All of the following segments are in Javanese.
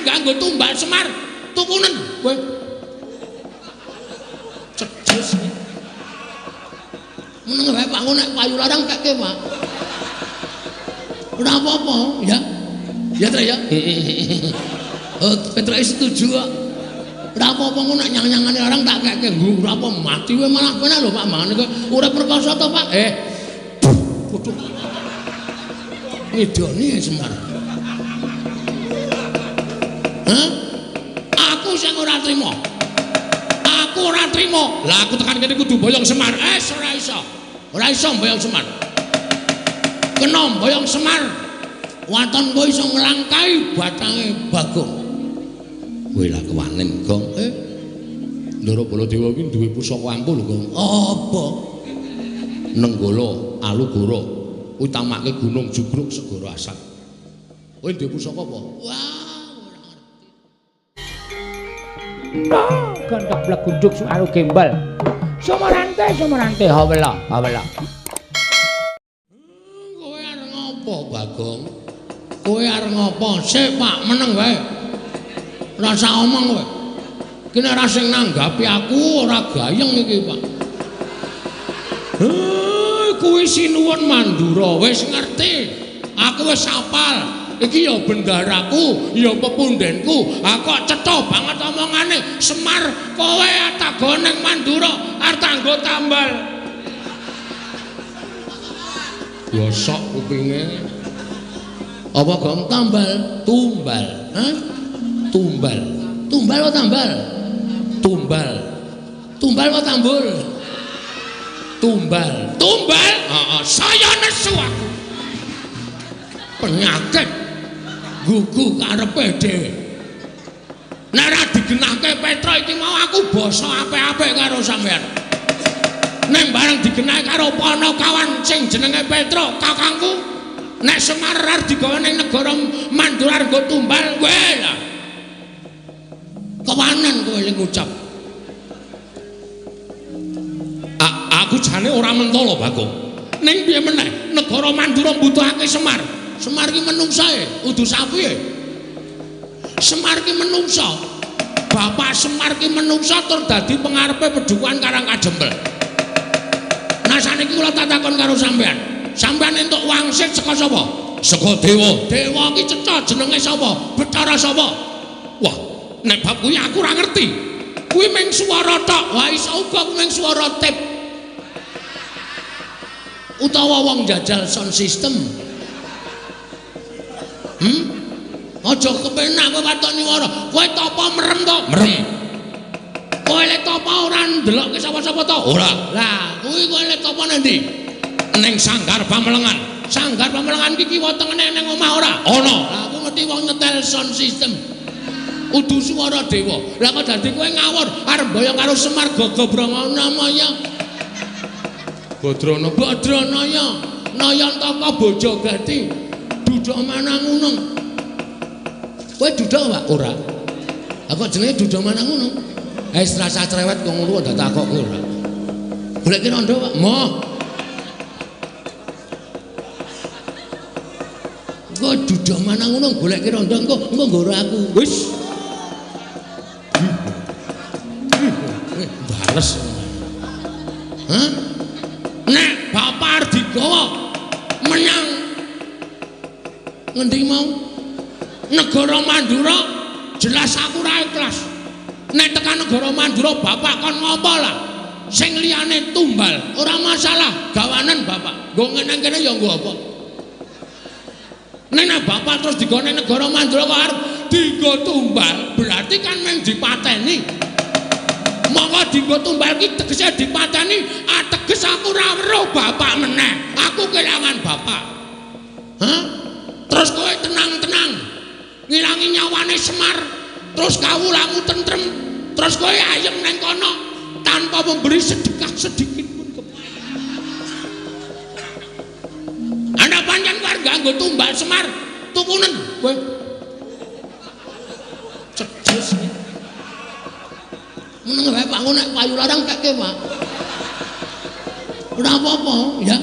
nganggo tumbal Semar, tukunen kowe. Cedes. Meneng wae Pak, nek payu larang keke, Pak. Ora apa-apa, ya. Ya, Trek ya. Oh, Petruk setuju kok. Ora apa-apa ngono nek nyang-nyangane larang tak keke. Ora apa mati kowe malah penak lho Pak, mangane kowe urip perkasa to, Pak? Waduh. Ngidoni ya Semar. Hah? Aku sing ora trima. Aku ora trima. Lah aku tekan kene kudu boyong Semar. Ora iso. Ora iso boyong Semar. Kena boyong Semar. Waton kowe iso nglangkai batange Bagong. Kowe lah kewanen, Gong. Ndara Baladewa iki duwe pusaka ampuh lho, Gong. Apa? Nenggala Alugoro utamake Gunung Jugruk Segara Asat. Kowe duwe pusaka apa? Wah, ora ngerti. Gendok blegunduk suaru gembel. Sumorante sumorante hawela hawela. Kowe arep ngopo, Bagong? Kowe arep ngopo? Sik, Pak, meneng wae. Rasa omong kowe. Ki nek ora sing nanggapi aku ora gayeng iki, Pak. Kuwi sinuwun Mandura wis ngerti. Aku wis hafal. Iki ya bendaraku, ya pepundenku. Aku kok cetha banget omongane. Semar, kowe tak ning Mandura arep tak nggo tambal. Gosok kupinge. Apa gong tambal? Tumbal. Hah? Tumbal. Tumbal apa tambal? Tumbal. Tumbal apa tambul? Tumbal. Tumbal? Heeh, saya nesu aku. Penyakit gugu karepe dhewe. Nek ora digenahke Petra iki mau aku basa apik-apik karo sampean. Nek bareng digenahke karo Panakawan sing jenenge Petra, kakangku, nek Semar arep digawa ning negara Mandura nggo tumbal, kowe lah. Kewanen kowe sing ngucap. Aku jane ora mentolo, Bagong. Ning piye meneh, negara Mandura mbutuhake Semar. Semar ki menungsa e, udu sapi e. Semar ki menungsa. Bapak Semar ki menungsa tur dadi pengarepe pedukuhan Karang Kajempel. Nah saniki kula tak takon karo sampean. Sampean entuk wangsit saka sapa? Saka dewa. Dewa ki cetha jenenge sapa? Bathara sapa? Wah, nek bab kuwi aku ora ngerti. Kuwi mung swara tok. Wah, iso uga kuwi mung swara tip. Utawa wong jajal sound system. Aja kepenak kowe waton nyuwara. Kowe tapa merem to? Merem. Kowe lek tapa ora ndelokke sapa-sapa to? Ora. Lah, kuwi kowe lek tapa nang ndi? Ning Sanggar Pamelengan. Sanggar Pamelengan iki kiwa tengene ning omah ora? Ana. Lah aku ngerti wong nyetel sound system. Udu swara dewa. Lah kok dadi kowe ngawur arep mboyong karo Semar Gagabranganamaya. Badrana Badranaya Nayantaka Bojogati Duda Manangunung. Kowe duda Pak? Ora. Lah kok jenenge Duda Manangunung? Wis rasa cerewet kok ngono kok takokke ora. Goleki rondo Pak. Moh. Kok Duda Manangunung goleki rondo engko engko nggoro aku. Wis. Bales. Hah? Nek bapak arep digawa menyang ngendi mau? Negara Mandura, jelas aku ora ikhlas. Nek tekan negara Mandura bapak kon ngopo lah? Sing liyane tumbal, ora masalah, gawanen bapak. Nggo ngene kene ya nggo apa? Nek bapak terus digawa ning negara Mandura kok arep dienggo tumbal, berarti kan mung dipateni. Monggo dienggo tumbal ki tegese dipateni, ateges aku ora weruh bapak meneh. Aku kelangan bapak. Hah? Terus kowe tenang-tenang ngilangi nyawane Semar, terus kawulamu tentrem, terus kowe ayem neng kono tanpa memberi sedekah sedikit pun kepada. Anda pancen kowe arep nganggo tumbal Semar, tukunen kowe. Cedes. Meneng wae Pak, nek payu larang keke, Pak. Ora apa-apa, ya.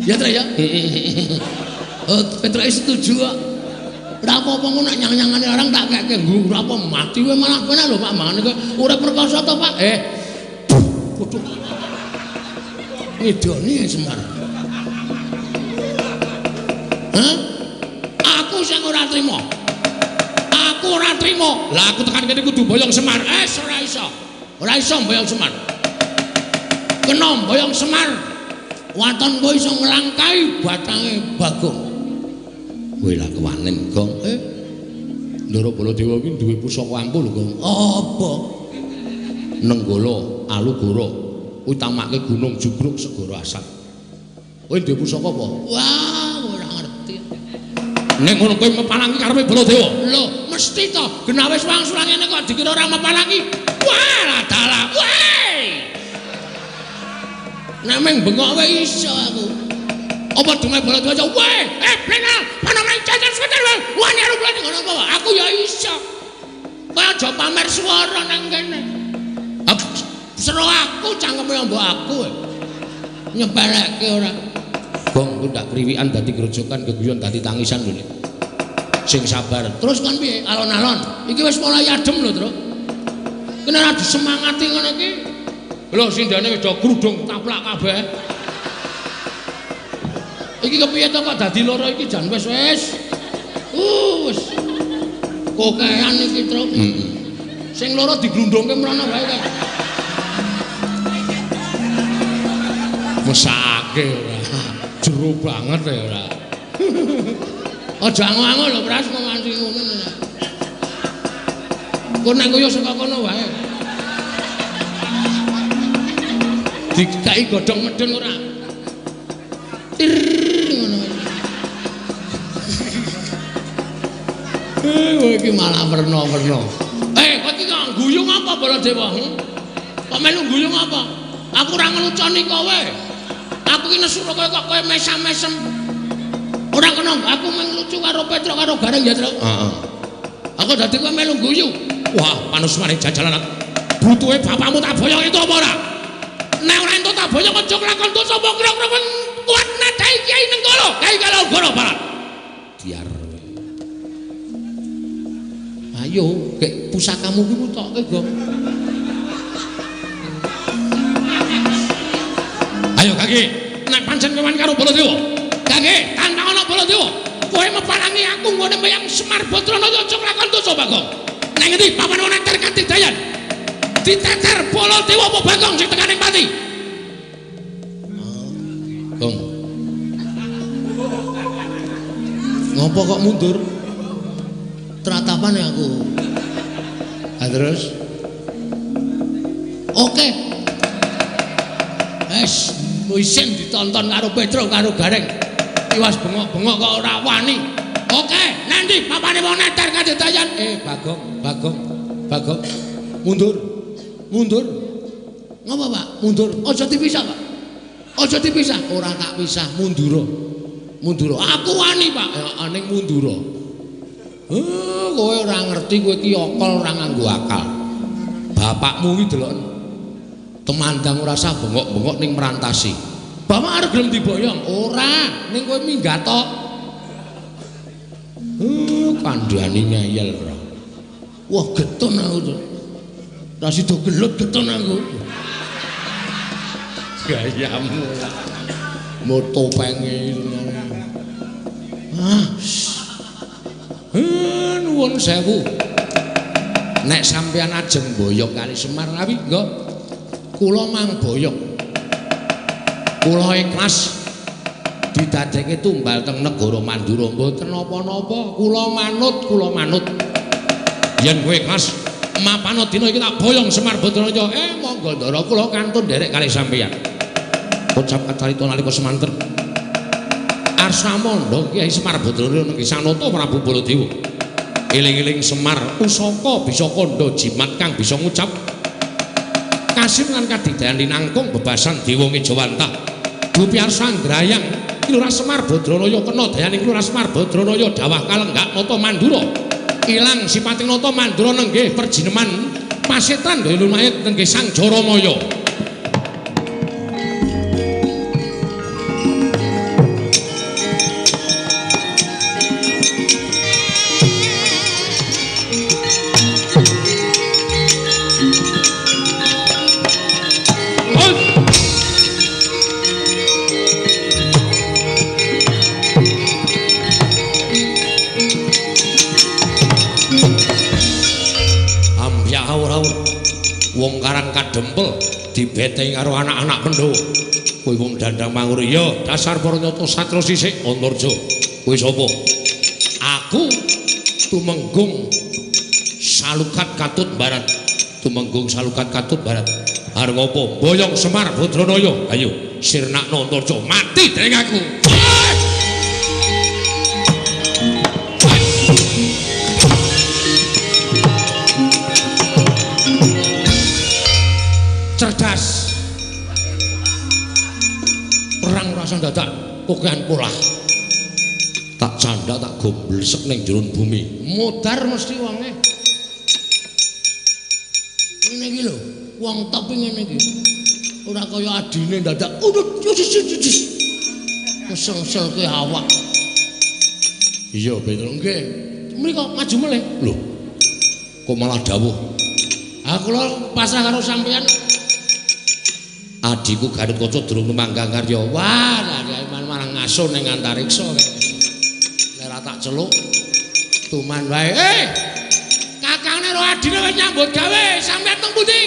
Ya, Trek ya. Oh, Petruk setuju kok. Ora apa-apa ngono nek nyang-nyangane larang tak keke nggo ora apa mati wae malah penak lho Pak mangane kowe urip perkasa to Pak. Kudu. Ngidoni Semar. Hah? Aku sing ora trima. Aku ora trima. Lah aku tekan kene kudu boyong Semar. Ora iso. Ora iso boyong Semar. Kena boyong Semar. Waton kowe iso nglangkai batange Bagong. Kowe lah kewanen, Gong. Ndara Baladewa iki duwe pusaka ampuh lho, Gong. Apa? Nenggala Alugoro utamake Gunung Jugruk Segara Asat. Kowe duwe pusaka apa? Wah, ora ngerti. Nek ngono kowe mepalangi karepe Baladewa. Lho, mesti to. Genah wis wangsul ngene kok dikira ora mepalangi. Wah, lah dalah. Wah. Nek meng bengok wae iso aku. Apa dume Baladewa? Weh, blenal, panamane cacat seketer wae. Wani arep mlayu ngono apa? Aku ya iso. Kowe aja pamer swara nang kene. Sero aku cangkeme mbok aku. Nyepelekke ora. Gong ku ndak kriwikan dadi grojokan geguyon dadi tangisan lho. Sing sabar. Terus kon piye? Alon-alon. Iki wis mulai adem lho, Truk. Kena ora disemangati ngono iki. Lho sindane wis do grudung taplak kabeh. Iki kepiye to kok dadi loro iki jan wis wis. Wis. Kokean iki, Truk. Heeh. Sing loro diglundungke mrono wae kok. Mesake ora. Jero banget ya ora. Aja ango-ango lho, Pras, kok nganti ngono ora. Kok nek koyo saka kono wae. Dikai godhong medhun ora. Tir ngono wae. Kowe iki malah werna-werna. Kowe iki kok guyung apa Baladewa? Kok melu guyung apa? Aku ora ngeluconi kowe. Aku iki nesu kowe kok kowe mesam-mesem. Ora kena aku mung lucu karo Petruk karo Gareng ya, Truk. Heeh. Aku dadi kowe melu guyu. Wah, panusmane jajalan. Butuhe bapakmu tak boyong itu apa ora? Nek ora entuk tak boyong aja kelakon dosa apa kira-kira kuat nadai Kyai Nenggala, Kyai Kalogoro Barat. Diar. Ayo, gek pusakamu ki mutokke, Gong. Ayo Kaki, nek pancen kewan karo Baladewa. Kaki, tantang ana Baladewa. Kowe mepalangi aku nggone meyang Semar Badranaya aja nglakon dosa Bagong. Nang ngendi papan ana katidayan? Diteter Baladewa apa Bagong sing tekaning pati? Gong. Ngopo kok mundur? Tratapane aku. Ha terus? Oke. Wes, isin ditonton karo Petruk karo Gareng. Tiwas bengok-bengok kok ora wani. Oke, nanti papane wong neter kadedayan. Bagong, Bagong, Bagong. Mundur. Mundur. Ngopo, Pak? Mundur. Aja dipisah, Pak. Aja dipisah. Ora tak pisah, mundura. Mundura. Aku wani, Pak. Ya ning mundura. Kowe ora ngerti kowe iki akal ora nganggo akal. Bapakmu iki deloken. Temandang ora sah bengok-bengok ning merantasi. Bapak arep gelem diboyong? Ora, ning kowe minggat tok. Kandhane ngeyel ora. Wah, getun aku to. Ra sida gelut getun aku. Gayamu ora. Motopenge. Ah. Nuwun sewu. Nek sampeyan ajeng boyong kali Semar awi nggih. Kula mang boyong. Kula ikhlas didadekke tumbal teng negara Mandura mboten napa-napa. Kula manut, kula manut. Yen kowe ikhlas mapana dina iki tak boyong Semar Badranaya. Monggo ndara kula kantun nderek kali sampeyan. Ucap kacarita nalika semanten. Arsamandha Kyai Semar Badranaya nenggih Sanata Prabu Baladewa. Eling-eling Semar pusaka bisa kandha jimat kang bisa ngucap kasim lan kadidayan linangkung bebasan dewa ngejawantah. Gupi Arsa ngrayang Ki Lurah Semar Badranaya kena dayaning Lurah Semar Badranaya dawah kalenggak nata Mandura. Ilang sipating nata Mandura nenggih perjineman pasetran daya lumayit nenggih Sang Jaramaya. Kadempel dibetengi karo anak-anak Pandhawa. Kuwi wong Dandang Mangur. Ya, dasar para nyata satra sisik Antarja. Kuwi sapa? Aku Tumenggung Salukat Katut Barat. Tumenggung Salukat Katut Barat. Arep ngopo? Boyong Semar Badranaya. Ayo sirnakno Antarja, mati dening aku. Cerdas. Perang rasa dadak kokean polah. Tak candak tak gomblesek ning jero bumi. Modar mesti wonge. Ngene iki lho, wong top ngene iki. Ora kaya adine dadak ngesel-ngeselke awak. Iya, bener nggih. Mriko maju melih. Lho. Kok malah dawuh? Aku kula pasrah karo sampeyan. Adhiku Gatot Kaca durung manggang karya. Wah, malah ngaso ning antariksa. Nek ora tak celuk tuman wae. Kakangne karo adine wis nyambut gawe, sampeyan teng pundi?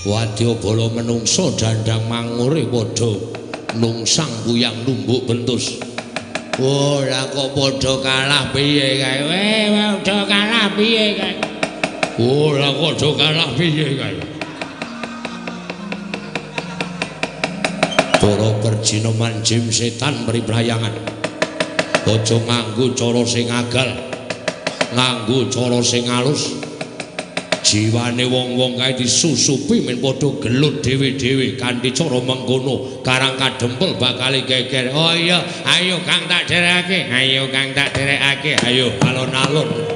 Wadyabala menungsa Dandang Mangure padha nungsang puyang numbuk bentus. Oh, lah kok padha kalah piye kae? Weh, padha kalah piye kae? Oh, lah kok padha kalah piye kae? Para perjinoman jim setan priprayangan. Aja nganggo cara sing agal, nganggo cara sing alus. Jiwane wong-wong kae disusupi men padha gelut dhewe-dhewe kanthi cara mengkono Karang Kadempel bakal geger. Oh iya, ayo Kang tak derekake, ayo Kang tak derekake, ayo alon-alon.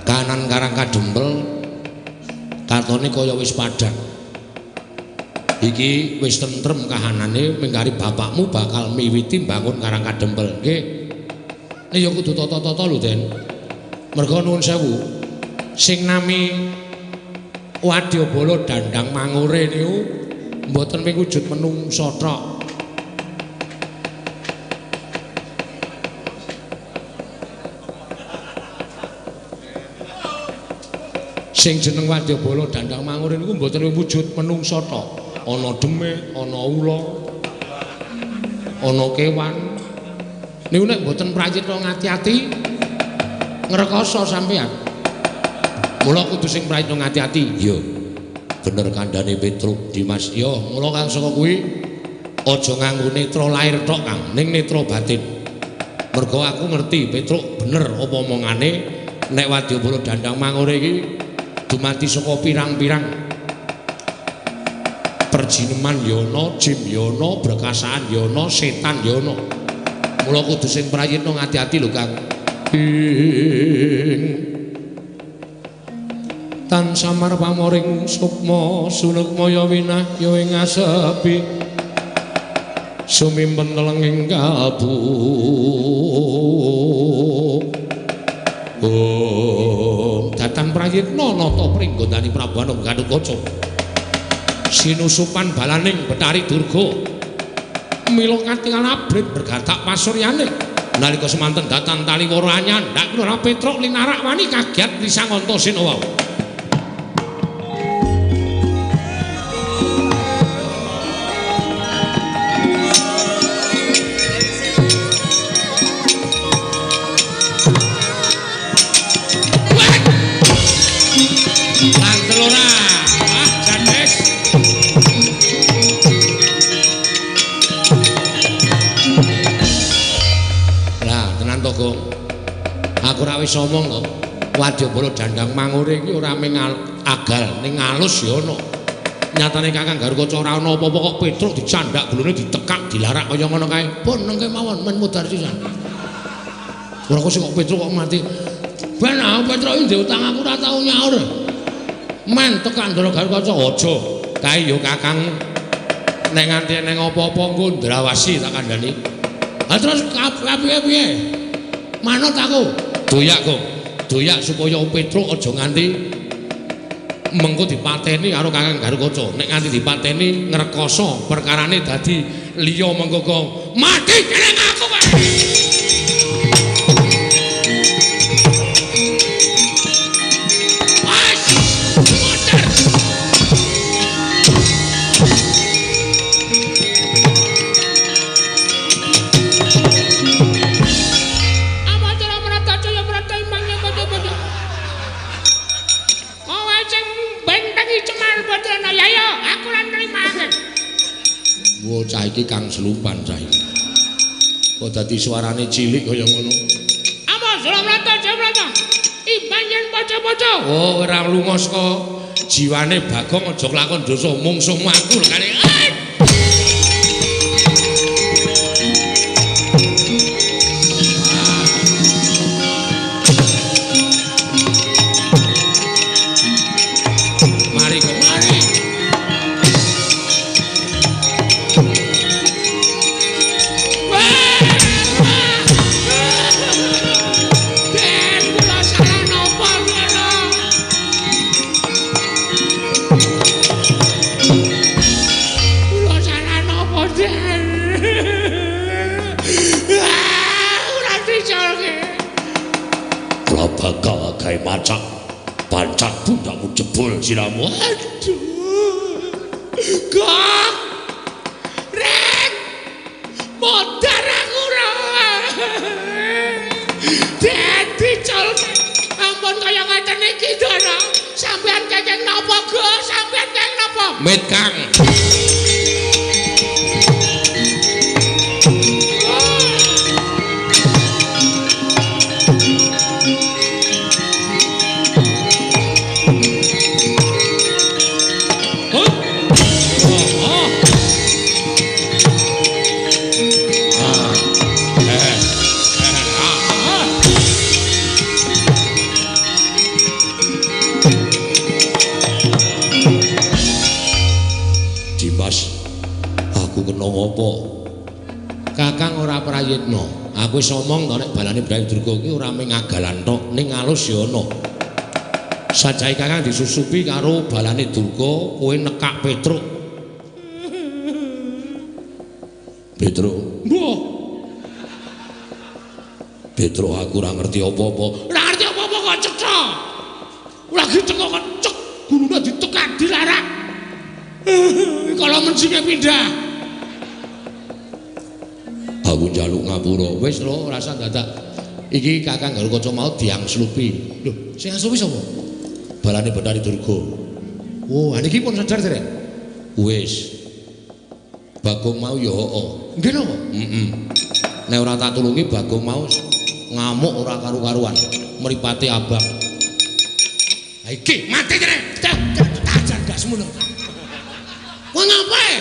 Kanan Karang Kadempel katone kaya wis padhang. Iki wis tentrem kahanane mengkari bapakmu bakal miwiti mbangun Karang Kadempel. Nggih. Nek ya kudu tata-tata lho, Den. Merga nuwun sewu. Sing nami Wadyabala Dandang Mangure niku mboten mung wujud menungsa tok. Sing jeneng Wadyabala Dandang Mangure niku mboten wujud menungsa tok. Ana demit, ana ula, ana kewan. Niku nek mboten prayitna ngati-ati ngrekoso sampean. Mula kudu sing prayitna ngati-ati. Iya. Bener kandhane Petruk Dimas. Ya, mula kang saka kuwi aja nganggo netra lair tok, Kang, ning netra batin. Mergo aku ngerti Petruk bener apa omongane nek Wadyabala Dandang Mangure iki dumadi saka pirang-pirang perjineman ya ana, jim ya ana, brekasaan ya ana, setan ya ana. Mula kudu sing prayitna ngati-ati lho, Kang. Ing tan samar pamoring sukma sunukmaya winahya ing asepi sumimpen telenging kalbu. Oh, datan prayitna nata pringgondani Prabu Anom Gatotkaca. Sinusupan balaning Betari Durga. Mila katingal abrit bergatak pasuryane. Nalika semanten datan taliwara anyandhak kula Petruk linarak wani kagiat risang Antasena wau. Aku ora wis omong to. Wadyabala Dandang Mangure iki ora mung agal, ning alus ya ana. Nyatane Kakang Garukaca ora ana apa-apa kok Petruk dicandak gulune ditekak, dilarak kaya ngono kae. Pun nengke mawon men mudhar sisan. Ora kok sing kok Petruk kok mati. Ben aku Petruk iki ndek utang aku ora tau nyaur. Men tekan Ndara Garukaca aja. Kae ya Kakang nek nganti neng apa-apa engko ndrawasi tak kandhani. Ha terus piye-piye? Manut aku. Doyak kok. Doyak supaya Petruk aja nganti mengko dipateni karo Kakang Garukaca. Nek nganti dipateni ngrekoso perkarane dadi liya mengko kok mati dening aku wae. Cah iki kang selupan cah iki. Kok dadi suarane cilik kaya ngono. Ama Sulamrata Jamrata. Imbang yen paca-paca. Oh, ora lunga saka jiwane Bagong aja kelakon dosa mungsuhmu aku lho kare. Mari kok mari. Bakal gawe macak pancak pundakmu jebol siramu. Aduh. Gok. Rek. Modar aku ora. Dadi col. Ampun kaya ngaten iki, Ndara. Sampeyan kenging napa, Gus? Sampeyan kenging napa? Mit, Kang. Ngopo? Kakang ora prayitna. Aku wis omong to nek balane Brayu Durga iki ora mung agalan tok, ning alus ya ana. Sajae Kakang disusupi karo balane Durga, kowe nekak Petruk. Petruk, mbuh. Petruk aku ora ngerti apa-apa. Ora ngerti apa-apa kok cetha. Lagi cekok cek gulune ditekan dilarak. Kala mensinge pindah. Aku njaluk ngapura. Wis lho, rasa dadak. Iki Kakang Garukaca mau diangslupi. Lho, sing angslupi sapa? Balane Bathari Durga. Oh, niki pun sadar derek. Wis. Bagong mau ya heeh. Nggih napa? Heeh. Nek ora tak tulungi Bagong mau ngamuk ora karu-karuan, mripate abang. Ha iki mati derek. Tajar dasmu lho. Kowe ngapae?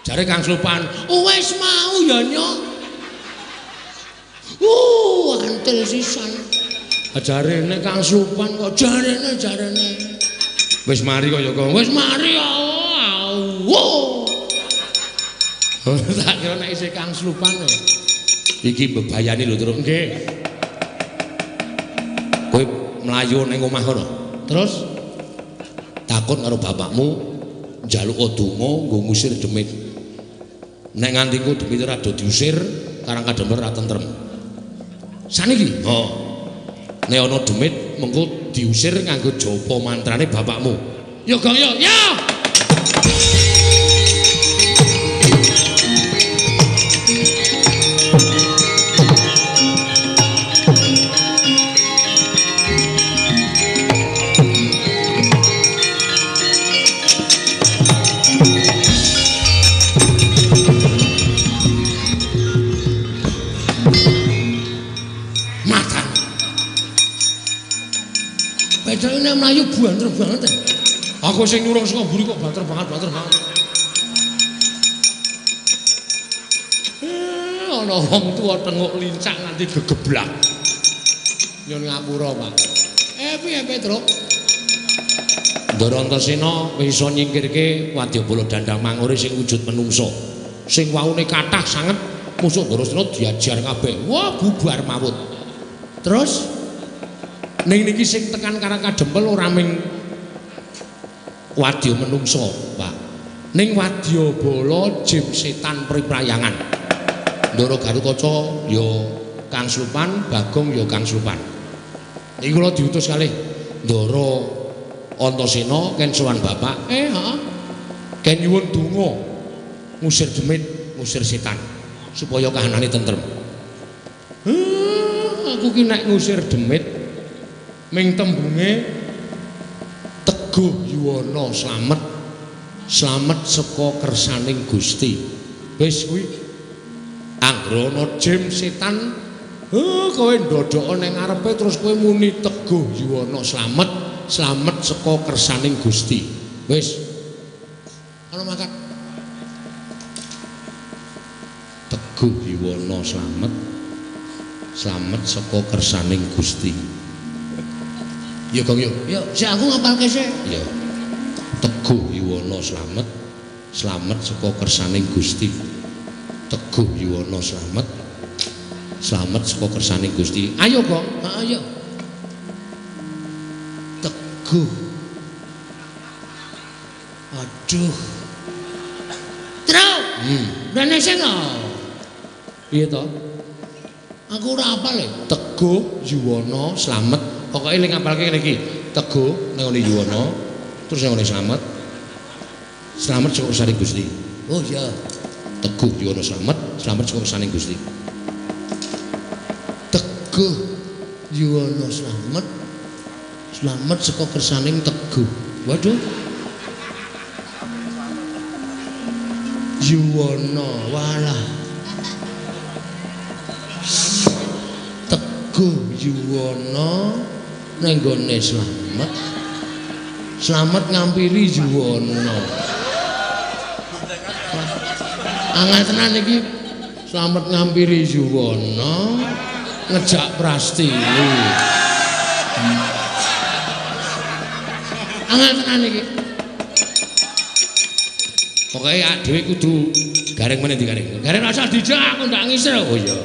Jare Kang Slupan, wis mau ya nyok. Antil sisan. Jarene Kang Slupan kok jarene. Wis mari kok ya kok. Wis mari ya. Tak kira nek isih Kang Slupan. Iki mbebayani lho, Truk. Nggih. Kowe mlayu ning omah kono. Terus takon karo bapakmu njaluk donga nggo ngusir demit. Nek nganti ku demit ora do diusir, Karang Kadempel ora tentrem. Saniki, oh. Nek ana demit mengko diusir nganggo japa mantrane bapakmu. Ya Gong ya. Ya. Ini mlayu banter banget. Aku sing nyurung saka mburi kok banter banget, banter banget. Ana wong tuwa tenguk lincak nganti gegeblak. Nyun ngapura, Pak. Piye Petruk? Ndara Antasena wis iso nyingkirke wadyabala Dandang Mangure sing wujud menungsa. Sing waune kathah sanget musuh Ndarasena diajar kabeh. Wah, bubar mawut. Terus ning niki sing tekan Karang Kadempel ora ming wadya menungsa, Pak. Ning wadyabala jim setan priprayangan. Ndara Garukaca ya Kang Slupan, Bagong ya Kang Slupan. Niki kula diutus kalih Ndara Antasena ken sowan bapak. Heeh. Ken nyuwun donga ngusir demit, ngusir setan supaya kahanane tentrem. Aku ki nek ngusir demit ming tembunge teguh yuwana slamet, slamet saka kersaning Gusti. Wis kuwi anggrana jim setan, kowe ndodhoka ning ngarepe terus kowe muni teguh yuwana slamet, slamet saka kersaning Gusti. Wis ana mangkat. Teguh yuwana slamet, slamet saka kersaning Gusti. Ya Gong yo. Ya, sik aku ngapalke sik. Ya. Teguh yuwana slamet, slamet saka kersaning Gusti. Teguh yuwana slamet, slamet saka kersaning Gusti. Ayo Gong, ayo. Teguh. Aduh. Truk. Rene sing. Piye to? Aku ora apal e. Teguh yuwana slamet. Pokoke ling ngapalke ngene iki, teguh nang ngene yuwana, terus nang ngene slamet. Slamet saka kersaning Gusti. Oh iya. Teguh yuwana slamet, slamet saka kersaning Gusti. Teguh yuwana slamet, slamet saka kersaning Teguh. Waduh. Yuwana walah. Teguh yuwana nang nggone slamet, slamet ngampiri yuwana. Angel tenan iki, slamet ngampiri yuwana ngejak Prastiwi. Angel tenan iki. Pokoke awake dhewe kudu gareng meneh digareng. Gareng rasa dijak aku ndak ngisir. Oh iya.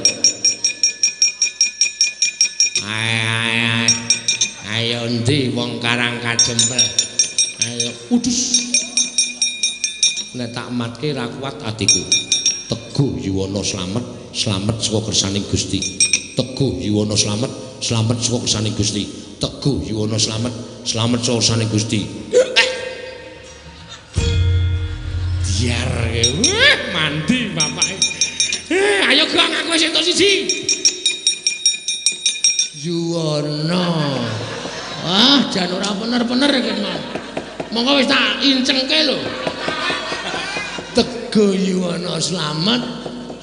Ayo endi wong Karang Kadempel. Ayo udus. Nek tak matke ra kuat atiku. Teguh yuwana slamet, slamet saka kersaning Gusti. Teguh yuwana slamet, slamet saka kersaning Gusti. Teguh Yuwana slamet, slamet sakarsane Gusti. Diar mandi bapake. Ayo Gong, aku wis entuk siji. Yuwana. Wah, jan ora bener-bener iki mau. Monggo wis tak incengke lho. Teguh Yuwana slamet,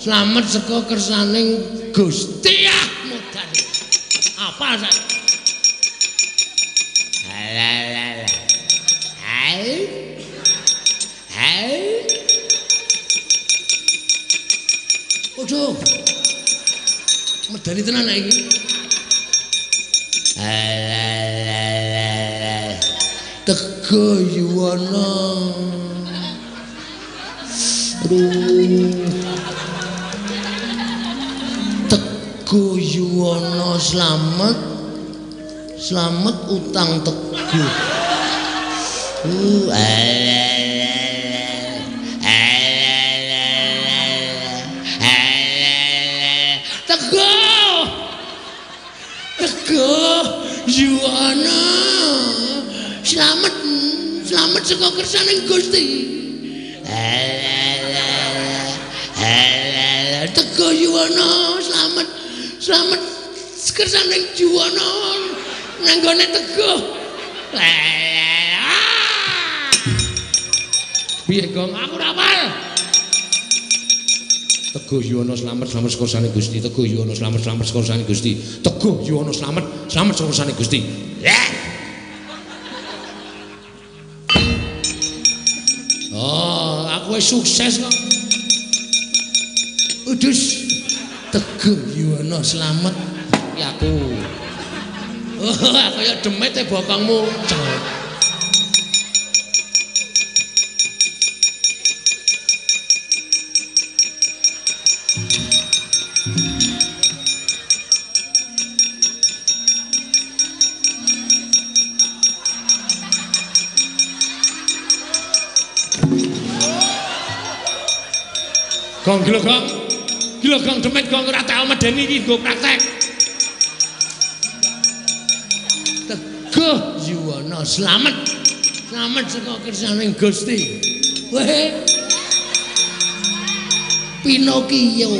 slamet saka kersaning Gusti. Ah, mudan. Apa sak? Alah. Hai. Hai. Waduh. Medeni tenan nek iki. Alah. Teguh Yuwana. Aduh. Teguh Yuwana slamet. Slamet utang teguh. Teguh. Teguh Yuwana. Slamet, slamet saka kersaning Gusti. Teguh Yuwana, slamet, slamet kersaning Yuwana. Nang gone Teguh. Piye Gong, aku ora hafal. Teguh Yuwana slamet, slamet saka kersane Gusti. Teguh Yuwana slamet, slamet saka kersane Gusti. Teguh Yuwana slamet, slamet saka kersane Gusti. Oh, aku wis sukses kok. Udus. Teguh Yuwana slamet iki aku. Oh, kaya demit e bokongmu. Gong gila gong. Gila gong demit gong ora tau medeni iki nggo praktek. Teguh Yuwana slamet. Slamet saka kersaning Gusti. Weh. Pinocchio.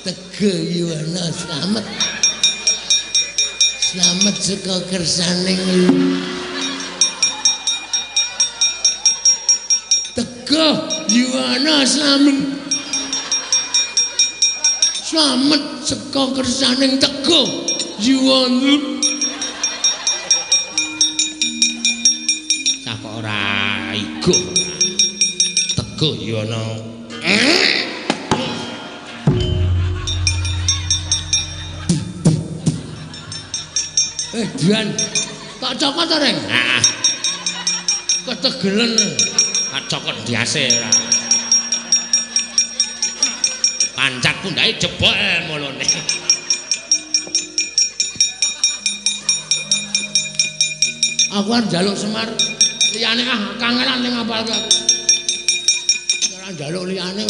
Teguh Yuwana slamet. Slamet saka kersaning Teguh Yuwana slamet. Slamet saka kersaning Teguh Yuwana. Cah kok ora iguh. Teguh Yuwana. Dian, tak cokot to, Reng? Heeh. Ketegelen. Tak cokot ndiase ora. Pancat pundhake jebol mulune. Aku arep njaluk Semar liyane ah kangelan ning ngapalke aku. Ora njaluk liyane.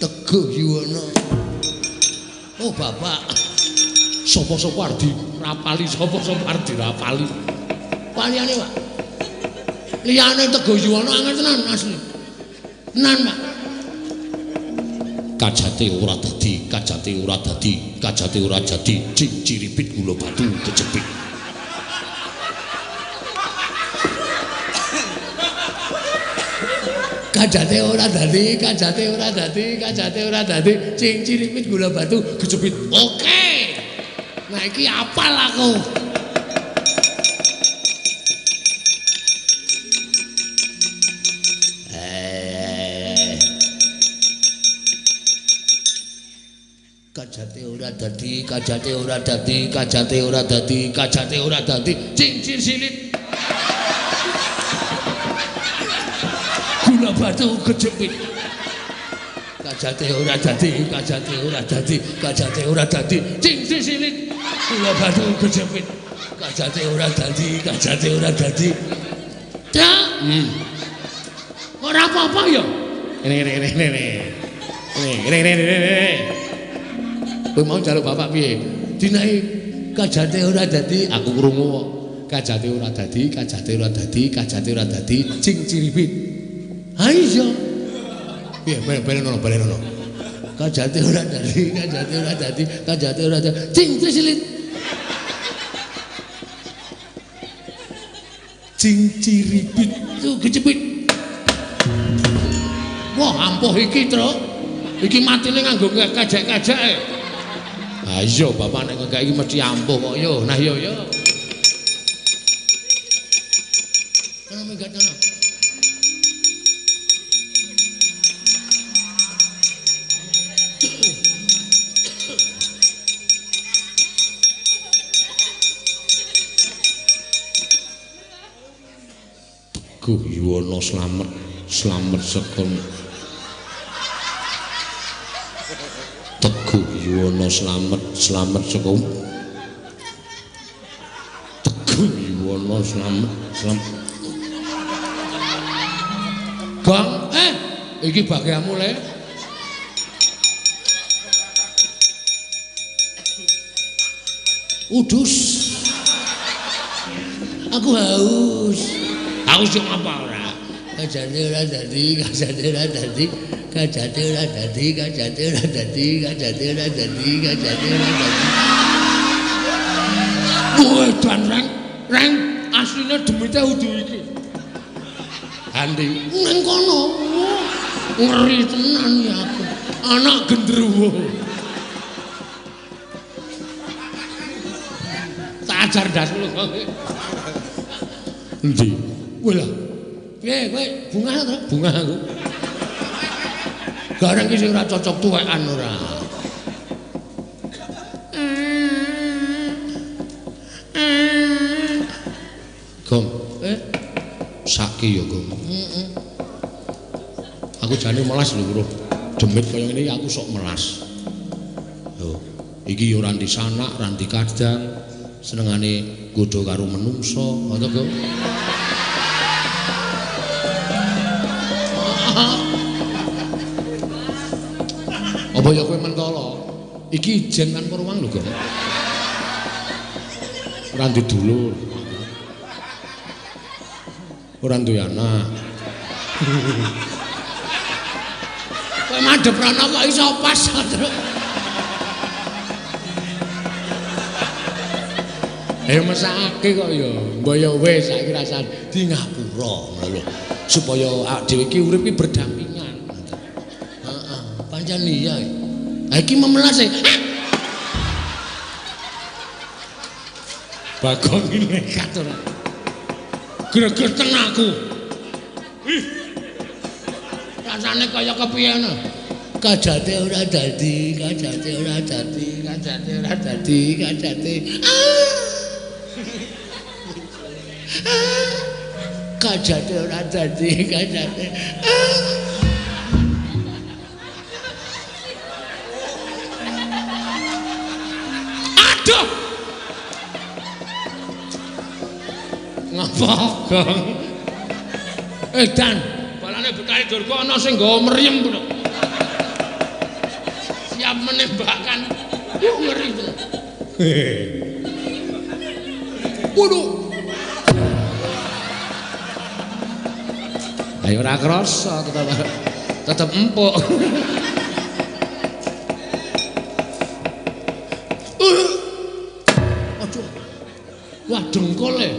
Teguh Yuwana. Oh bapak, sapa-sapa arep dirapali, sapa-sapa arep dirapali. Paliyane, Pak. Liyane Teguh Yuwana angel tenan asli. Tenan, Pak. Kajate ora dadi, kajate ora dadi, kajate ora jadi, cing ciripit gula batu kejepit. Kajate ora dadi, kajate ora dadi, kajate ora dadi, cing ciripit gula batu kejepit. Oke. Nah iki apal aku. Kajate ora dadi, kajate ora dadi, kajate ora dadi, kajate ora dadi, cincin silit. Gula batu kejepit. Kajate ora dadi, kajate ora dadi, kajate ora dadi, cincin silit. Gula batu kejepit. Kajate ora dadi, kajate ora dadi. Ora apa-apa ya. Ngene ngene ngene ngene. Ngene ngene ngene ngene. Kowe mau njaluk bapak piye? Dinae kajate ora dadi, aku krungu kok. Kajate ora dadi, kajate ora dadi, kajate ora dadi, cing ciribit. Ha iya. Piye balen ono, balen ono. Kajate ora dadi, kajate ora dadi, kajate ora dadi, cing trisilit. Cing ciribit tuh kecepit. Wah, ampuh iki, Truk. Iki matine nganggo kajak-kajake. Ha iya, bapak nek ngekek iki mesti ampuh kok yo. Nah yo yo. Kono minggat kono. Teguh Yuwana slamet, slamet saka Teguh Yuwana slamet, slamet saka Teguh Yuwana slamet, slamet. Gong, iki bagianmu le. Udus. Aku haus. Haus yo apa ora? Kajate ora dadi, kajate ora dadi, kajate ora dadi, kajate ora dadi, kajate ora dadi, kajate ora dadi. Wah, dan reng, reng asline demite udu iki. Andi nang kono. Ngeri tenan ya aku. Anak gendruwo. Tak ajar ndasmu lho. Endi? Kowe lah. Piye kowe bungah to? Bungah aku. Gareng ki sing ora cocok tuwekan ora. Gong, saki ya, Gong. Heeh. Aku jane melas lho, Bro. Demit kaya ngene iki aku sok melas. Lho, iki ya ora ndi sanak, ora ndi kadang, senengane nggodha karo menungsa, ngono Gong. Apa ya kowe mentala? Iki ijen tanpa ruang lho, Gong. Ora ndi dulur. Ora duwe anak. Kowe madhep rono kok iso pas, Truk. Mesake kok ya. Mbok ya wis saiki rasane di ngapura ngono lho. Supaya awak dhewe iki urip iki berdampingan. Heeh, pancen iya. Ha iki memelas e. Bagong iki nekat ora. Gregeten aku. Ih. Rasane kaya kepiye ngono? Kajate ora dadi, kajate ora dadi, kajate ora dadi, kajate. Kajate ora dadi, kajate. Aduh. Ngapa, Gong? Dan balane Betari Durga ana sing nggawa mriyem, Bro. Siap menembakkan. Ngeri to. Waduh. Ayo ora krasa tetep empuk. Aduh. Wah, dengkul e.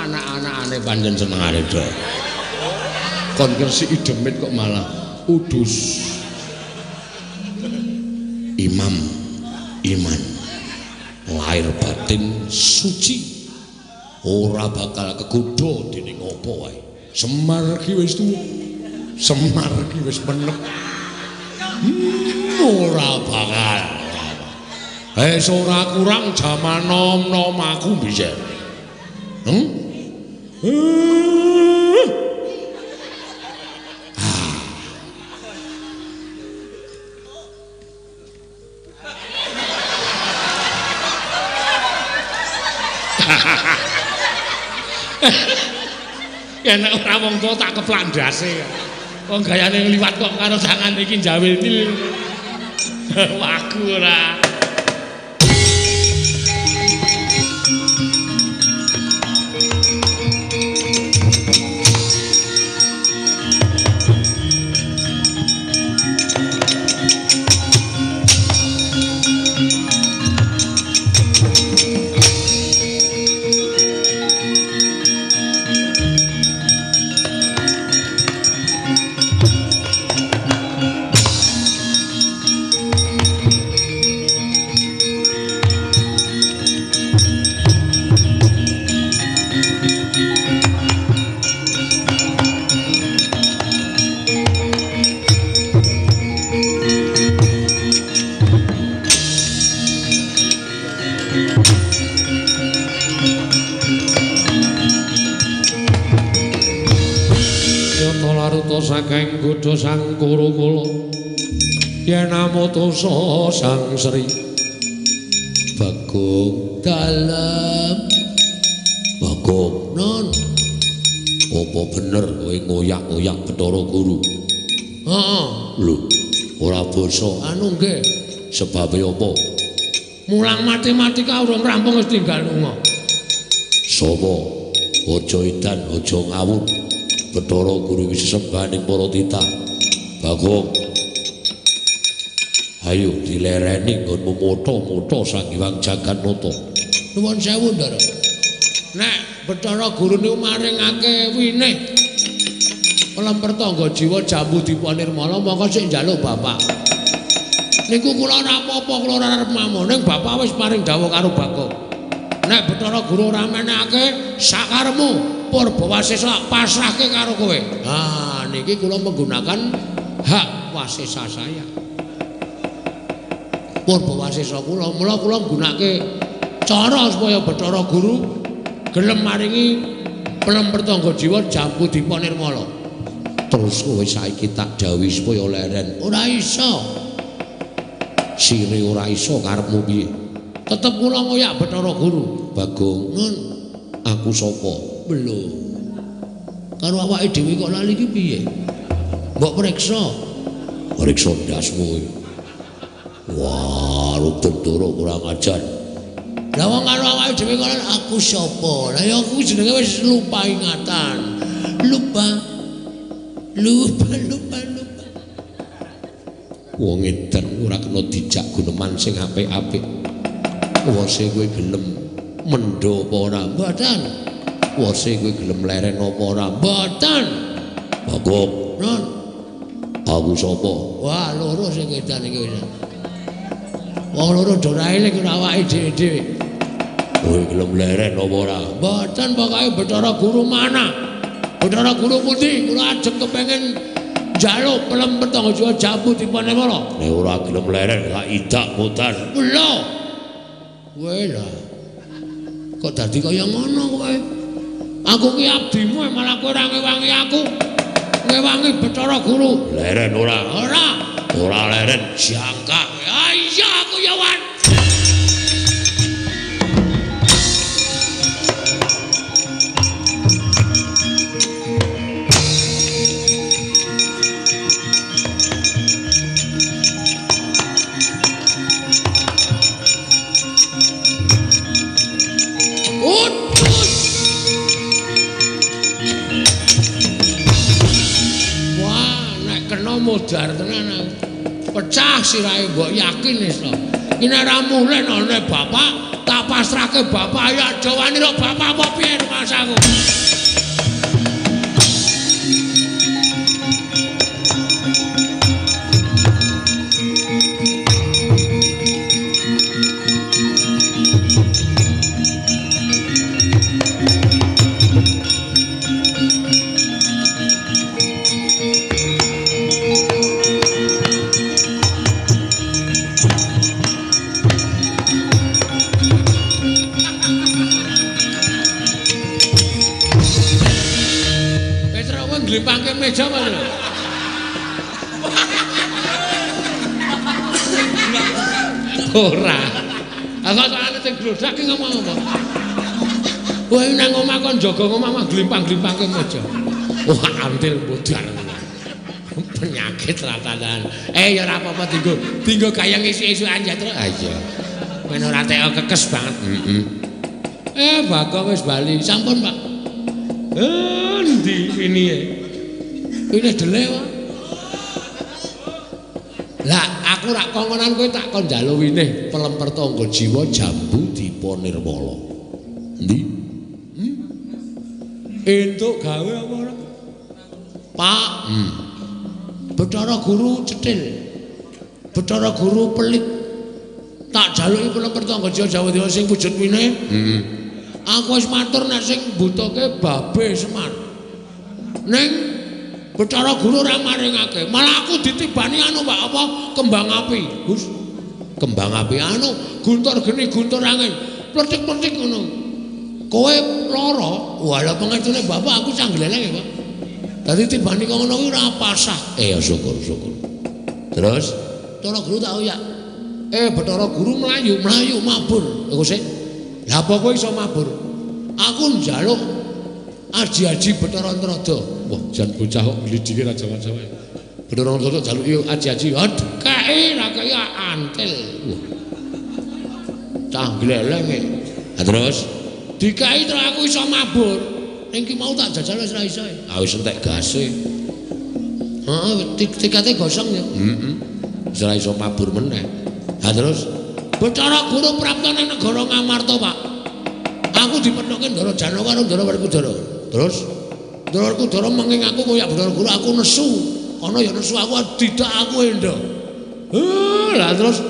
Anak-anakane pancen senengane do. Kon ngresiki demit kok malah udus. Imam iman lahir batin suci ora bakal kegodha dening apa wae. Semar ki wis tuwa. Semar ki wis menep. Ora bakal. Wis ora kurang jaman nom-nom aku biyen. Ya nek ora wong tuwa tak keplak ndase. Wong gayane ngliwat kok karo tangan iki njawil til. Wagu ora. Saking godha sang Kurukula yen amutusa sang Sri Bagong dalem. Bagong non, apa bener kowe ngoyak-oyak Bathara Guru? Heeh. Lho, ora basa anu nggih. Sebabe apa? Mulang matematika urung rampung wis tinggal lunga. Sapa? Aja edan, aja ngawur. Bathara Guru wis sesembahaning para titah. Bagong, ayo dilereni nggonmu motha-motha Sang Hyang Jagannata. Nuwun sewu, Ndara. Nek Bathara Guru niku maringake winih lemper tangga jiwa jambu dipa nirmala mongko sik njaluk bapak. Niku kula ora apa-apa, kula ora arep mamon, ning bapak wis paring dawuh karo Bagong. Nek Bathara Guru ora menehake sakaremu Purba Wasesa pasrahke karo kowe. Ha niki kula menggunakan hak wasesa saya. Purba Wasesa kula, mula kula nggunakake cara supaya Bathara Guru gelem maringi pelemper tangga jiwa jambu dipa nirmala. Terus kowe saiki tak dawuhi supaya leren. Ora iso. Sire ora iso karepmu piye? Tetep kula ngoyak Bathara Guru. Bagong, nun, aku sapa? Belum. Karo awake dhewe kok lali iki piye? Mbok periksa. Periksa ndasmu. Wah, Rubendara kurang ajar. Lah wong karo awake dhewe kok aku sapa? Lah ya aku jenenge wis lupa ingatan. Lupa. Lupa, lupa, lupa. Wong edan ora kena dijak guneman sing apik-apik. Wose kowe gelem mendho apa ora? Mboten. Wose kowe gelem leren apa ora? Mboten. Bagong, non. Aku sapa? Wah, loro sing edan iki wis. Wong loro do ora eling awake dhewe-dhewe. Kowe gelem leren apa ora? Mboten, pokoke Bathara Guru mana? Bathara Guru pundi? Kula ajeng kepengin njaluk pelem tangga jiwa jambu dipa nirmala. Nek ora gelem leren tak idak mutar. Lho. Kowe lah. Kok dadi kaya ngono kowe? Aku ki abdimu malah kowe ora ngewangi aku. Ngewangi Bathara Guru. Leren ora? Ora. Ora leren jangkak. Ah iya aku ya wan. Modar tenan aku. Pecah sirahe mbok yakin wis to. Iki nek ora mulih nane bapak tak pasrahke bapak ya aja wani karo bapak apa piye rumasaku. Glimpangke meja apa lho? Ora. Aku sakjane sing glodak ki ngomong apa? Kowe nang omah kon jaga omah mah glimpang-glimpangke meja. Wah, antil modar. Penyakit ratanan. Eh ya ora apa-apa dinggo, dinggo gayeng isuk-isukan ya, Tru. Ah iya. Men ora teko kekes banget. Heeh. Eh, Bagong wis bali. Sampun, Pak. Endi winihe? Winihe dele, Pak. Lah, aku rak kongkonan kowe tak kon njaluk winih pelemper tangga jiwa jambu dipa nirmala. Endi? Hmm? Entuk gawe apa ora? Pak. Bathara Guru cethil. Bathara Guru pelit. Tak jaluki pelemper tangga jiwa jambu dipa sing wujud winih. Heeh. Aku wis matur nek sing mbutuhke babe Semar. Ning Bathara Guru ora maringake. Malah aku ditibani anu Pak, apa kembang api. Gus. Kembang api anu guntur geni guntur angin. Pletik-pletik ngono. Kowe lara, walah pengestune bapak aku canggleleng ya, Pak. Dadi tibani kok ngono kuwi ora pasah. Eh ya syukur syukur. Terus Bathara Guru tak oyak. Eh Bathara Guru mlayu, mlayu mabur. Iku sik. Lah apa kowe iso mabur? Aku njaluk aji-aji Bathara Antrada. Wah, jan bocah kok glidike ra jawa-jawa. Bathara Antrada jaluki aji-aji. Aduh, kae ra kaya antil. Wah. Cah gleleng e. Lah terus dikai terus aku iso mabur. Ning ki mau tak jajal wis ra iso. Ah wis entek gase. Heeh, tikate gosong ya. Heeh. Wis ra iso mabur meneh. Lah terus Bathara Guru prapta ning negara Ngamarta, Pak. Aku dipethoke Ndara Janaka karo Ndara Werkudara. Terus Ndara Werkudara menging aku koyak Bathara Guru, aku nesu. Kono ya nesu aku tidak aku endo. Lah terus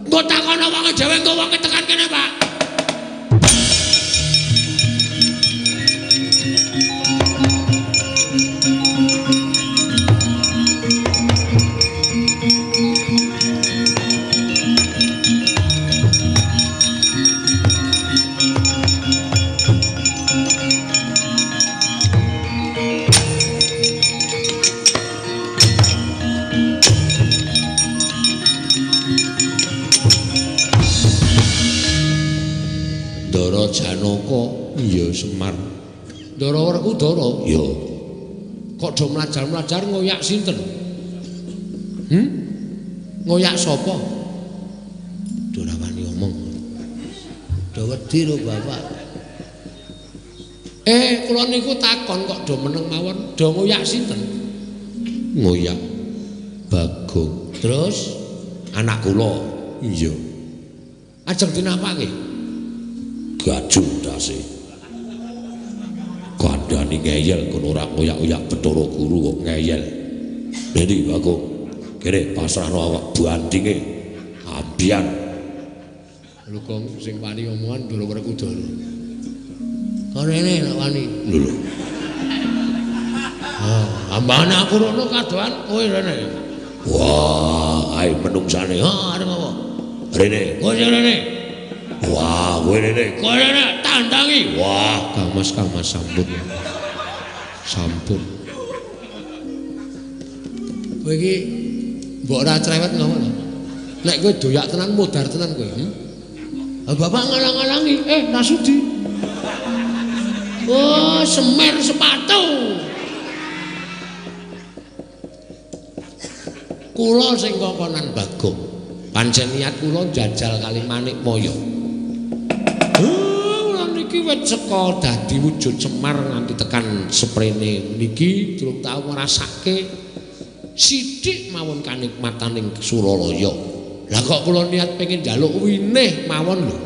engko takono wonge dhewe engko wonge tekan kene, Pak. Janaka iya Semar. Ndara Werkudara iya. Kok do mlajar-mlajar ngoyak sinten? Ngoyak sapa? Do ora wani omong. Do wedi lho bapak. Eh kula niku takon kok do meneng mawon, do ngoyak sinten? Ngoyak Bagong. Terus anak kula iya. Ajeng dinapake? Gajung dase. Kandhani ngeyel kono ora ngoyak-oyak Bathara Guru kok ngeyel. Endi Bagong? Kene pasrahno awak bandinge. Ambian. Lho kong sing wani omongan Ndara Werkudara. Kono rene nek wani. Lho lho. Ah, ambane aku rono kadohan kowe rene. Wah, ae menungsane. Ha, arep apa? Rene. Kowe sing rene. Wah, kowe rene. Kowe rene tandangi. Wah, Kang Mas, Kang Mas sampun. Sampun. Kowe iki mbok ora cerewet ngopo to? Nek kowe doyak tenan modar tenan kowe. Bapak ngalang-alangi, eh ra sudi. Oh, semer sepatu. Kula sing kongkonan Bagong. Pancen niat kula njajal kali Manikmaya. Kula niki wit seka dadi wujud Semar nganti tekan seprene niki durung tau ngrasake sithik mawon kanikmataning Suralaya. Lah kok kula niat pengin njaluk winih mawon lho.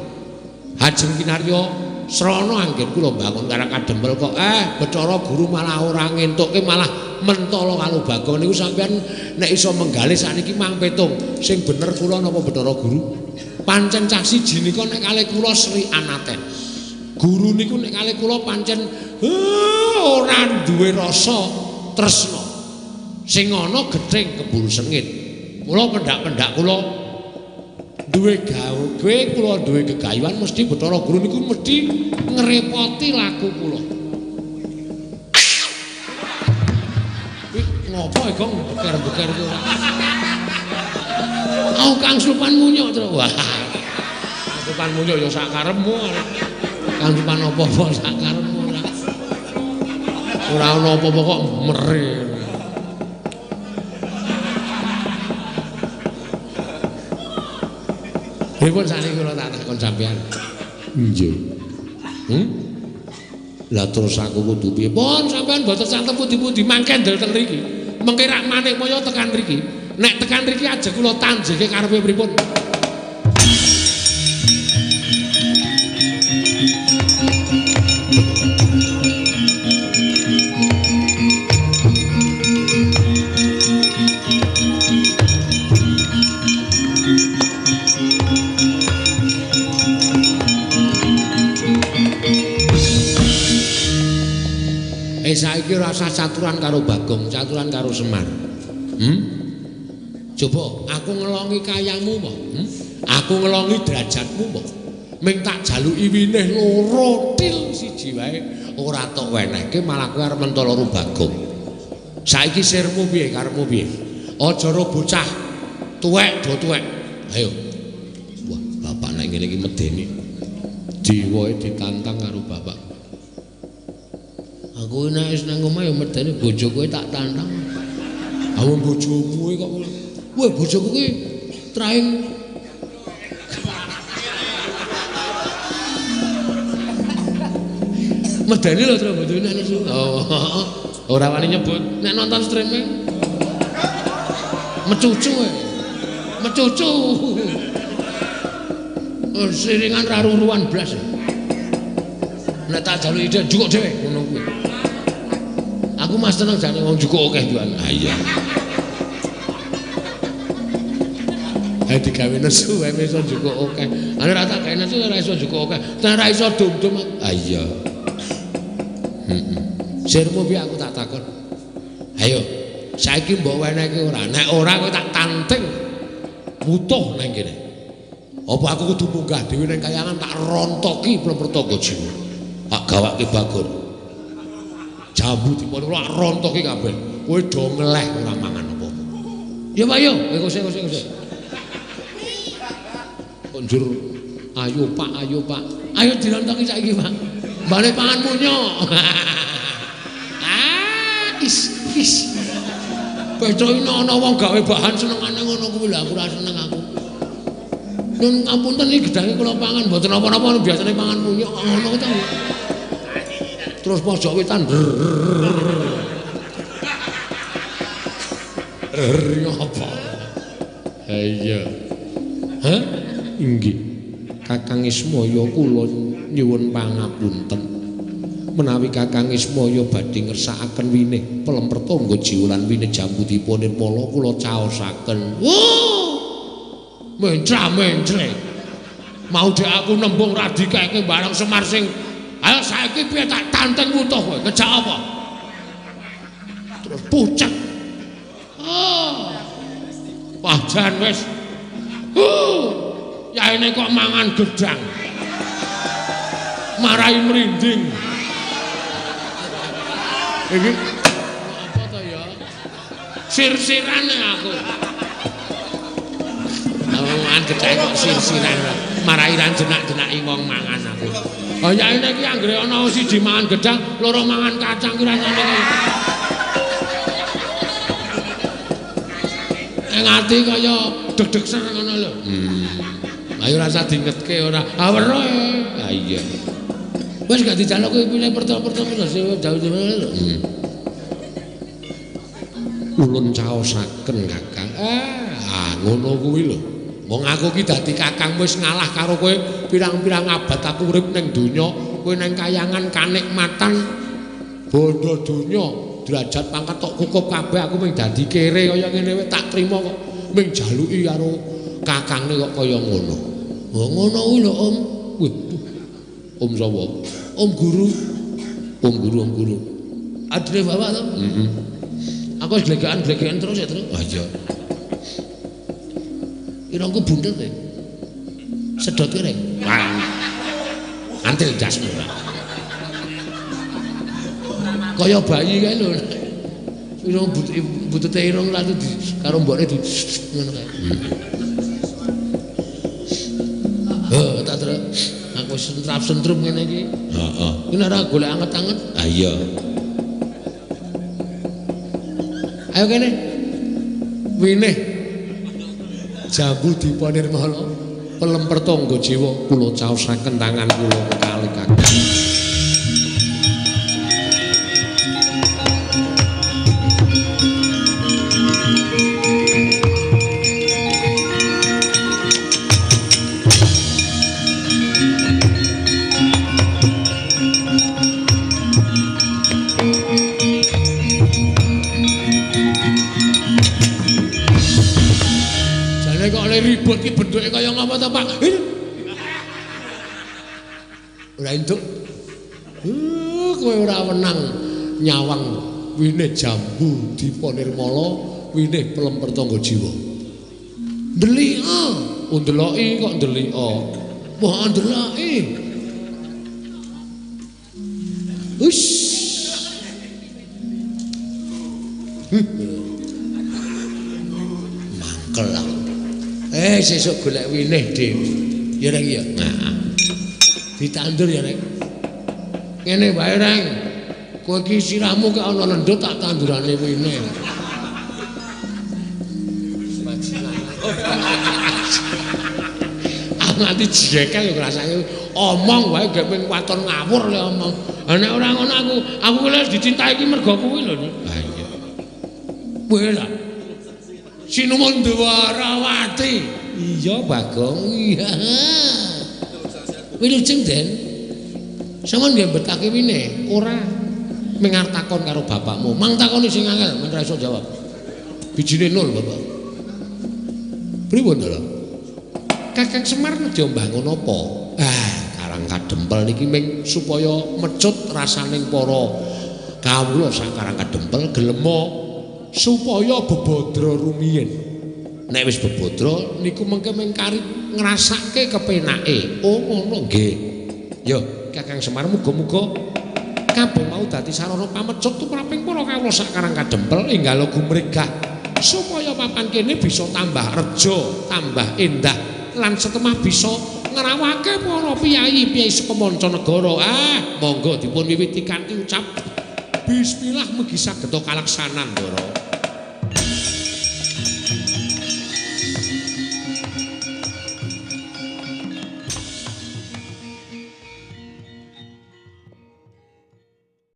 Ajeng kinarya srana anggen kula mbangun karang kadempel kok Bathara Guru malah ora ngentukke malah mentala karo Bagong niku sampean nek iso menggalih sakniki mang petung sing bener kula napa Bathara Guru. Pancen cah siji nika nek kalih kula Sri Anaten. Guru niku nek kalih kula pancen ora duwe rasa tresna. Sing ana gething keburu sengit. Kula pendak-pendak kula duwe gawe kula duwe gegayuhan mesti Bathara Guru niku mesti ngrepoti laku kula. Kuwi ngopo e Gong beker-beker kuwi ora. Aku Kang Slupan munyuk terus. Wah. Slupan munyuk ya sak karepmu. Kancupan apa-apa sak karepmu ora. Ora ana apa-apa kok mere. Pripun sakniki kula tak takon sampean? Nggih. Lah terus aku kudu piye? Pun sampean mboten santen pundi-pundi mangke ndel teng mriki. Mengke rak Manikmaya tekan mriki. Nek tekan mriki aja kula tanjeke karepe pripun? Saiki ora usah caturan karo Bagong, caturan karo Semar. Coba aku ngelongi kayamu apa? Aku ngelongi derajatmu apa? Ming tak jaluki winih loro til siji wae ora tok wenehke malah kowe arep mentolo karo Bagong. Saiki sirmu piye karepmu piye? Aja ro bocah tuwek do tuwek. Ayo. Wah, bapak nek ngene iki medeni. Jiwae ditantang karo bapak. Aku nek wis nang omah ya medeni bojoku tak tantang. Ha wong bojomu kok. Wah, bojoku ki traing medeni lho tru bojone nek nesu. Oh, ora wani nyebut. Nek nonton streaming mecucu e. Mecucu. Siringan ra ruruan blas. Nek tak jaluki ide njukuk dhewe ngono kuwi. Aku mas tenang jane wong njukuk akeh juan. Ha iya. Ayo digawe nesu wae iso njukuk akeh. Ane ra tak gawe nesu ora iso njukuk akeh. Nek ora iso dum-dum. Ha iya. Heeh. Sirmu piye aku tak takon. Ayo, saiki mbok wenehke ora? Nek ora kowe tak tanting. Wutuh nang kene. Apa aku kudu munggah dhewe nang kayangan tak rontoki Plempertangga Jiwa. Tak gawake Bagor. Jambu dipun ora rontoki kabeh. Kowe do ngeleh ora mangan apa-apa. Ya Pak yo, kowe kose. Kok njur ayo Pak, ayo Pak. Ayo dirontoki saiki Pak. Bali pangan munyok. Ah, is is. Pecoke ana wong gawe bahan senengane ngono kuwi lho aku ora seneng aku. Nun ngapunten iki gedange kula pangan mboten napa-napa biasane pangan munyok ngono ta. Terus pojok wetan. Apa? Ha iya. Hah? Inggih. Kakang Ismaya kula nyuwun pangapunten. Menawi Kakang Ismaya badhe ngersakaken winih Plempertangga Jiwa lan winih Jambu Dipa Nirmala kula caosaken. Wuh! Mencra-mencre. Mau dek aku nembung ra dikeke barang Semar sing ayo saiki piye tak tanteng wutuh kowe, ngejak apa? Terus pucet. Oh. Wah jan wis. Yaene kok mangan gedang. Marai merinding. Iki apa to ya? Sir-sirane aku. Mangan gedang kok sir-siran. Marai ra jenak-jenaki wong mangan aku. Oh yaene iki anggere ana siji mangan gedang, loro mangan kacang ki rasane kaya. Ing ati kaya deg-deg ser ngono lho. Ayo rasa dingetke ora. Ah weruh. Ha iya. Wis gak dijaluk kowe pilih pertama-pertama jauh-jauh lho. Ulun caosaken Kakang. Ah ngono kuwi lho. Wong aku ki dadi kakang wis ngalah karo kowe pirang-pirang abad aku urip ning donya, kowe ning kayangan kanikmatan bondo donya, derajat pangkat tok kukup kabeh aku mung dadi kere kaya ngene wae tak trima kok mung jaluki karo kakangne kok kaya ngono. Oh ngono kuwi lho Om. Wih. Om sapa? Om guru. Om guru, Om guru. Adine bapak to? Heeh. Aku wis glegekan-glegekan terus ya, Tru. Ah iya. Irungku bunder kowe. Sedot kowe, Reng. Wah. Antil jasmu. Kaya bayi kae lho. Irung butute irung lalu di karo mbokne di ngono kae. Heh, tak terus. Aku sentrap-sentrup ngene iki. Heeh. Iki nek ora golek anget-anget. Ah iya. Ayo kene. Winih. Jambu Dipa Nirmala pelemper tangga jiwa kula caosaken tangan kula kalih kakang. Ribut ki bentuke kaya ngapa ta, Pak? Ora entuk. Kowe ora wenang nyawang winih jambu Dipa Nirmala, winih pelemper tangga jiwa. Ndelika, ndeloki kok ndelika. Wah, ndeloki. Wis. Mangkel aku. Sesuk golek winih dhewe. Ya Reng ya. Heeh. Ditandur ya Reng. Ngene wae Reng. Kowe iki sirahmu kek ana lendut tak tandurane winih. Aku nganti jekel ngrasake omong wae gek ping waton ngawur le omong. Ha nek ora ngono aku lek dicintai iki mergo kuwi lho. Ha iya. Kowe lah. Sinuwun Dwarawati. Iya, Bagong. Iya. Wilujeng, Den. Sampeyan nggih betake wine? Ora. Ming arep takon karo bapakmu. Mang takoni sing angel, men ora iso jawab. Bijine nol, Bapak. Pripun to? Kakang Semar nedya mbangun apa? Ah, Karang Kadempel niki ming supaya mecut rasaning para kawula sak Karang Kadempel gelema supaya bebadra rumiyin. Nek wis bebadra niku mengke ming kari ngrasake kepenake. Oh ngono nggih. Ya, Kakang Semar muga-muga kabeh mau dadi sarana pamecut tumraping para kawula sak Karang Kadempel enggal gumregah supaya papan kene bisa tambah reja, tambah endah lan setemah bisa ngrawake para piyayi-piyayi saka mancanegara. Ah, monggo dipun wiwiti kanthi ucap bismillah mugi saged kalaksanan, Ndara.